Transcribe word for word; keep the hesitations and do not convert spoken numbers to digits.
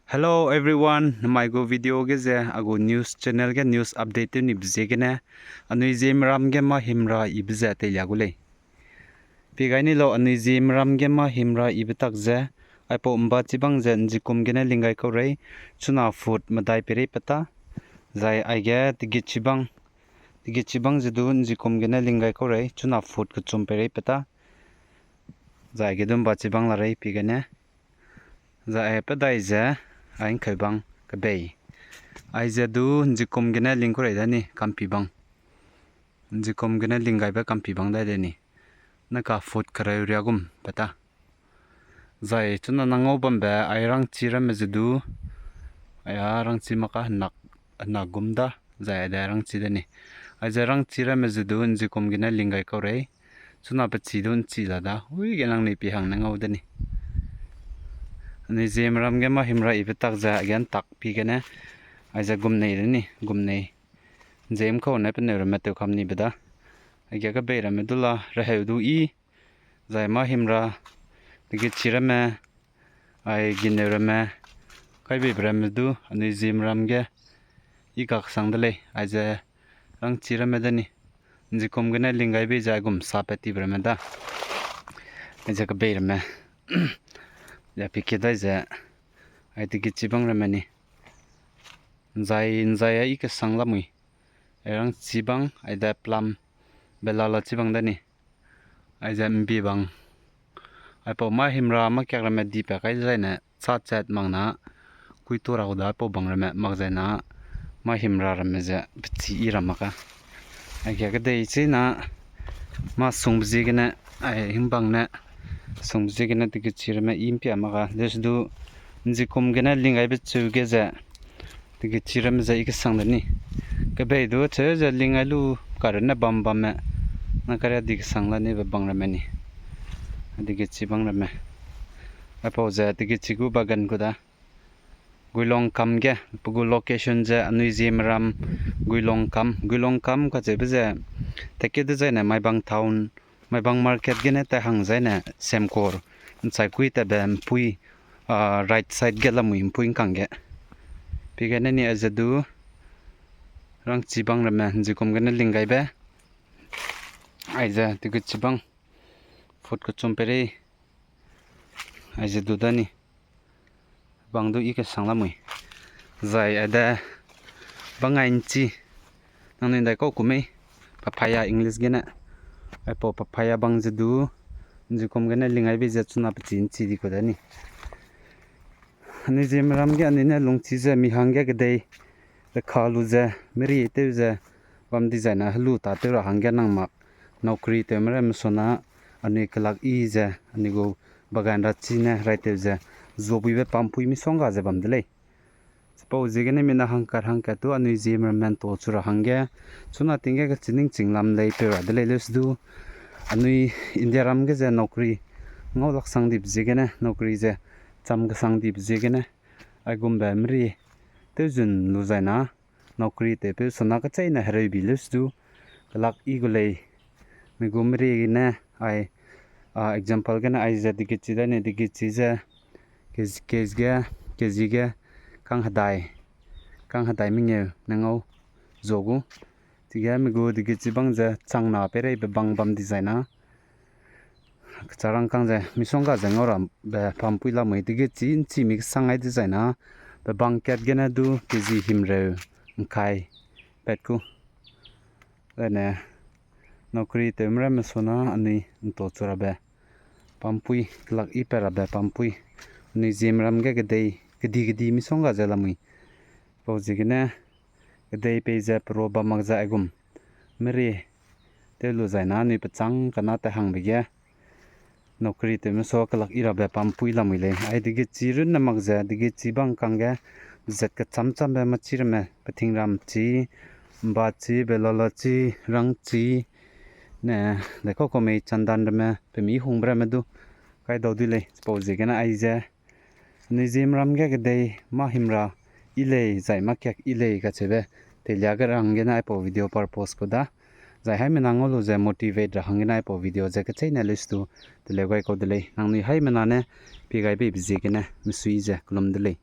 Hello everyone, namai gu video ge ze a gu news channel ge news update tew nibe ziegene, anui Zeme ram ge mâ himra ibe ze teilia gu lei. Pie gai ni lau, anui Zeme ram ge mâ himra ibe tak ze, aipau mba chibang ze nzikum gene ling gai kau rei, chuna foot medai peirei pe ta, zai aige tigitchibang, tigitchibang ze du nzikum gene ling gai kau rei, chuna foot kechum peirei pe ta, zai aige du mba chibang la rei pie gene. Zai pe dai ze, ai ngkeubang kebei. Aize du nzikum gene ling kau rei da ni, kampibang. Nzikum gene ling gaibe kampibang dai de ni. Naka foot kereu riagum pe ta. Zai chuna nang ngau bambe ai rangchi ramme ze du, ai a rangchi mak ka henak, henak gum da, zai aide rangchi de ni. Aize rangchi ramme ze du nzikum gene ling gai kau rei. Chuna pechi du nchi la da, ui ge nangnui pie hang ne ngau de ni. Anui Zeme ram ge mâ himra ibe tak ze aige ntak pie gene, aize gumnei de ni, gumnei. Nzem kau ne peneu ramme tew kam nibe da. Aige kebei ramme du la reheu du i, zai mâ himra, tigitchi ramme, ai gineu ramme, kaibeibe ramme du, anui Zeme ram ge, i kaksang de lei, aize rangchi ramme de ni. Nzikum gene ling gai bei ze aigum sa pat tibe ramme da. Aize kebei ramme. Ya pie ki dai ze, ai tigitchibang ramme ni. Nzai, nzai a i kesang lamui. Ai rangchibang, aide plum, belala chibang de ni. Aize mbibang. Aipau mâ himra mâ kiak ramme dipat kai zaine, chachat mak na, kuitu ra gu da aipau bang ramme, mak zaine, mâ himra ramme ze, pechi i ra mak ka. Aige kedei china, mâ sungbe ziegene, ai himbang ne, sungbe ziegene tigitchi ramme i mpia mak ka, leuse du, nzikum gene ling gaibe cheu ge ze, tigitchi ramme ze i kesang de ni. Kebei du cheu ze ling gai lu karunne bam bamme, na karia di kesang la nibe bang ramme ni. Tigitchibang ramme. Aipau ze tigitchi gu bagan gu da. Guilong kam ge, pe gu location ze anui Zeme ram Guilong kam, Guilong kam kacheube ze, teke dezaine Maibang town, Maibang market gene tai hang zaine Semkor, nchai kui tatbe mpui, ah, right side ge lamui mpui ngkang ge. Pie gene ni aize du, rangchibang ramme, nzikum gene ling gaibe. Aize, tigitchibang, foot kechum peirei. Aize du da ni. Bang du i kesang lamui. Zai aide, bang ai nchi. Nangnui dai kau ku mei. Papaya English gene. Aipau papaya bang ze du. Nzikum gene ling gai bei ze chuna pechi nchi di ku da ni. Anui Zeme ram ge anui ne lungchi ze mi hangge kedei, reka lu ze, meri tew ze, bam dezaine helu tatew ra hangge nang mak, naukri tewme ramme sona, anui kelak i ze, anui gu bagan rachi ne raitew ze, zuabuibe pampui misongga ze bam de lei. Chipau ziegene mina hangkat hangkat tu anui Zeme ramme nto chu ra hangge, chuna ting ge kechining ching lam lei peu ra de lei leuse du, anui India ram ge ze naukri ngau lak sang dibe ziegene, naukri ze cham kesang dibe ziegene, aigumbe meri tewzun lu zaina, naukri tewpeu sona kecheîne hereubi leuse du, kelak i gu lei, mi gu meri ne, ai, a, example gene aize degechi dane degechi ze, kez-, kez ge, kezi ge, kang hedai, kang hedai mengeu ne ngau zua gu. Chige mi gu degechi bang ze changna peireibe bang bam dezaina, kecharangkang ze misongga ze ngau rabe pampui lamui degechi nchi mi kesang ai dezaina, pe bang kat gene du kezi himreu ngkai pat ku. Dane, naukri tewme ramme sona anui nto chu rabe pampui, kelak i pat rabe pampui, anui Zeme ram ge kedei, kedi kedi misongga ze lamui. Pau ziegene, kedei pei ze perua bam mak ze aigum meri tew lu zaina anui pechâng kena ta hangbe ge, naukri tewme sua kelak i rabe pampui lamui lei. Ai degechi runne mak ze, degechi bang kangge, zet kechâm châmbe machi ramme, peting ram chi, mba chi, belala chi, rang chi, ne, dekau kau mei chandan ramme, pemi hungbe ramme du, kaidau dui lei, chipau ziegene aize, anui Zeme ram ge kedei mâ himra i lei, zai mâ kiak i lei kacheube, teilia ge ra hanggene aipau video purpose ku da. Zai haimena ngau lu ze motivate ra hanggene aipau video ze kecheîne leuse du, teleu gai kau de lei. Nangnui haimena ne, pie gai beibe ziegene, misui ze kelum de lei.